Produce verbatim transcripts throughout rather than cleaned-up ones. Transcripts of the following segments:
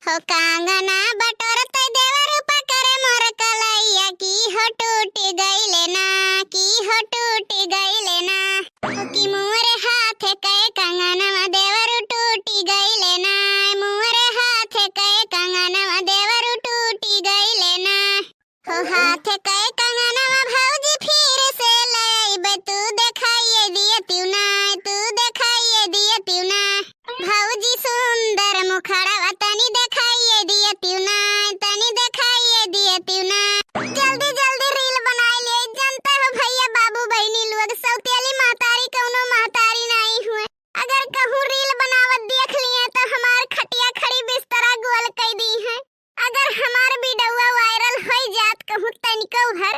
हो कांगना बटोरत देवर पकड़े मोर कलैया, की हो टूट गइले ना, की हो टूट गइले ना। हो कि मोरे हाथ के कंगनवा देवर टूट गइले ना, मोरे हाथ के कंगनवा देवर टूट गइले ना। हो हाथ के कंगनवा भौजी फिर से ले अइबे, तू देखाइए दिए तिउना, तू देखाइए दिए तिउना। भौजी सुंदर मुखड़वा तनी देखाइए दिए तिउना, तनी देखाइए दिए तिउना। जल्दी जल्दी reel बनाए ले, जानते हो भैया बाबू बहिनी लोग, सौतेली महतारी कौनो महतारी नाई हुए। अगर कहूँ reel बनावत देख लिए तो हमार खटिया खड़ी बिस्तरा गोल कई दी है। अगर हमार वीडियो viral होई जात कहूँ तनिको भर,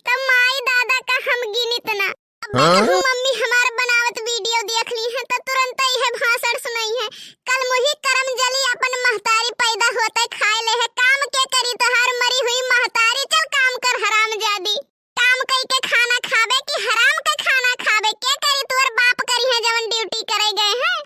तो माई दादा का हम गिनित ना। अब हाँ? कहूँ मम्मी हमार बनावत वीडियो देख ली है तो तुरंत इहे भाषण सुनाई है, "कल मुही करम जली अपन महतारी पैदा होते खाए ले है, काम के करी तोहार मरी हुई महतारी, चल काम कर हरामजादी।" काम कई के खाना खाबे कि हराम के खाना खाबे? के करी तोर बाप करी है जवन duty करे गए हैं?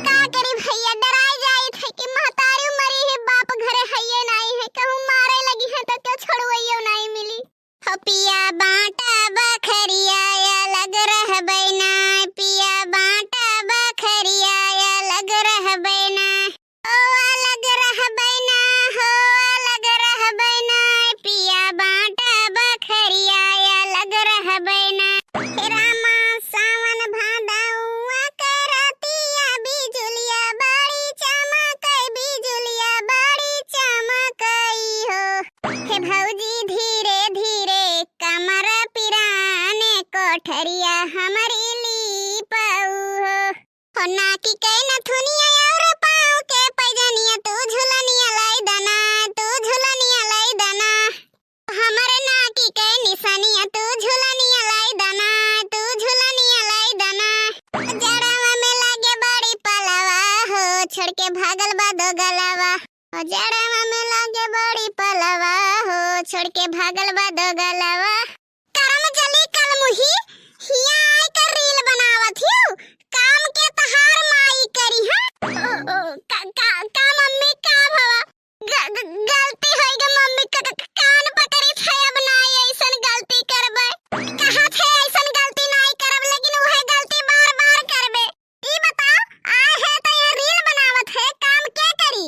का करी भैया, डराई जाइत है कि महतारी मरी है, बाप घरे हइये नाई है, कहूँ मारे लगी है तो क्यों छोड़वइयो नाई मिली। हो पिया बाँटा बखरिया अलग रहबे ना, पिया बाँटा बखरिया अलग रहबे ना। ओ अलग रहबे ना, हो अलग रहबे ना, पिया बाँटा बखरिया अलग रहबे ना। हे रामा सावन भादउआ के रतिया बिजुलिया बड़ी चमकई, बिजुलिया बड़ी चमकई हो। हे भौजी धीरे धीरे कमर पिराने कोठरिया हमरी लीपऊ हो। हो नाकी के नथुनिया और पाँव के पैजनिया, तू झुलनिया लाई दना, तू झुलनिया लाई दना। हमरे नाकी के निसनिया, तू झुलनिया लाई दना, तू झुलनिया लाई दना। जड़वा में लागे बड़ी पलवा हो, छोड़ के भागल बा दो गलवा। जड़वा में लागे बड़ी पलवा हो, छोड़ के भागल बा दो गलवा। करम जली कलमुही, हिया आय के reel बनावत हियो, काम के तहार माई करी है। ओ, ओ, का, का, का मम्मी, का भवा? ग-, ग-, गलती होई गे मम्मी, क-, क-, कान पकड़ी थे, अब नाई ऐसन गलती करबे। कहा थे ऐसन गलती नाई करब, लेकिन उहे गलती बार बार करबे। ई बताओ, आए है तो ये reel बनावत है, काम के करी?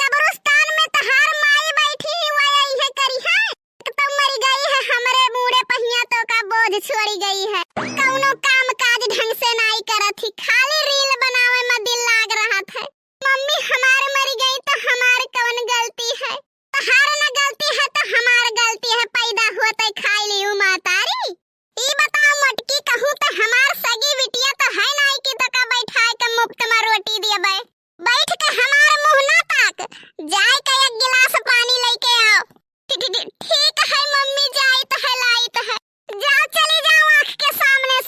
कब्रिस्तान में तहार माई बैठी ही, वह इहे करी है। एक तो मरी गई है हमरे बूढ़े पहिया तो का बोझ छोड़ी गई है। कौनो काम काज ढंग से नाई करत ही, खाली reel बनावे में दिल लाग रहत है। मम्मी हमार मरी गई तो हमार कौन गलती है? तहार न गलती है तो हमार गलती है, पैदा होते खाई लियू महतारी। ई बताओ मोटकी, कहूँ तो हमार सगी बिटिया तो है नाई कि तोका बैठाए के मुफ्त में रोटी देबे। बैठ के हमार मुँह ना ताक, जाए के एक गिलास पानी लेके आओ। ठी-, ठी-, ठी-, ठीक है मम्मी, जाइत है, लाइत है। जाओ, चली जाओ आँख के सामने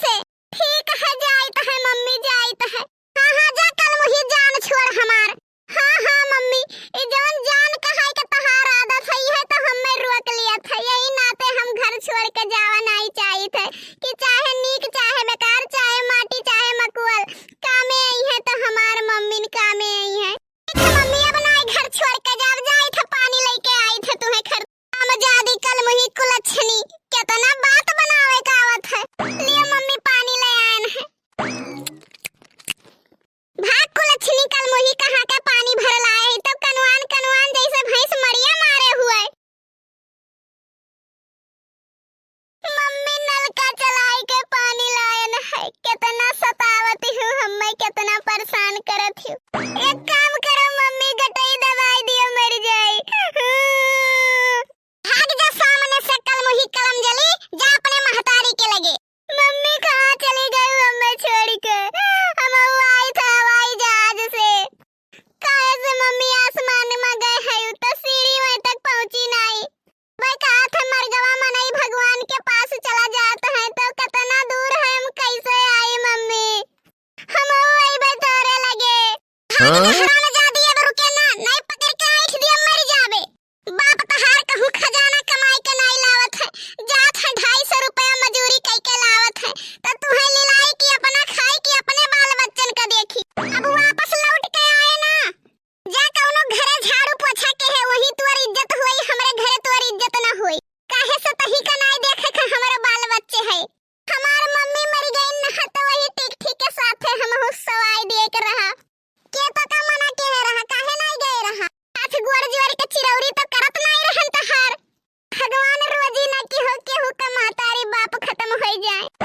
होइ जाए।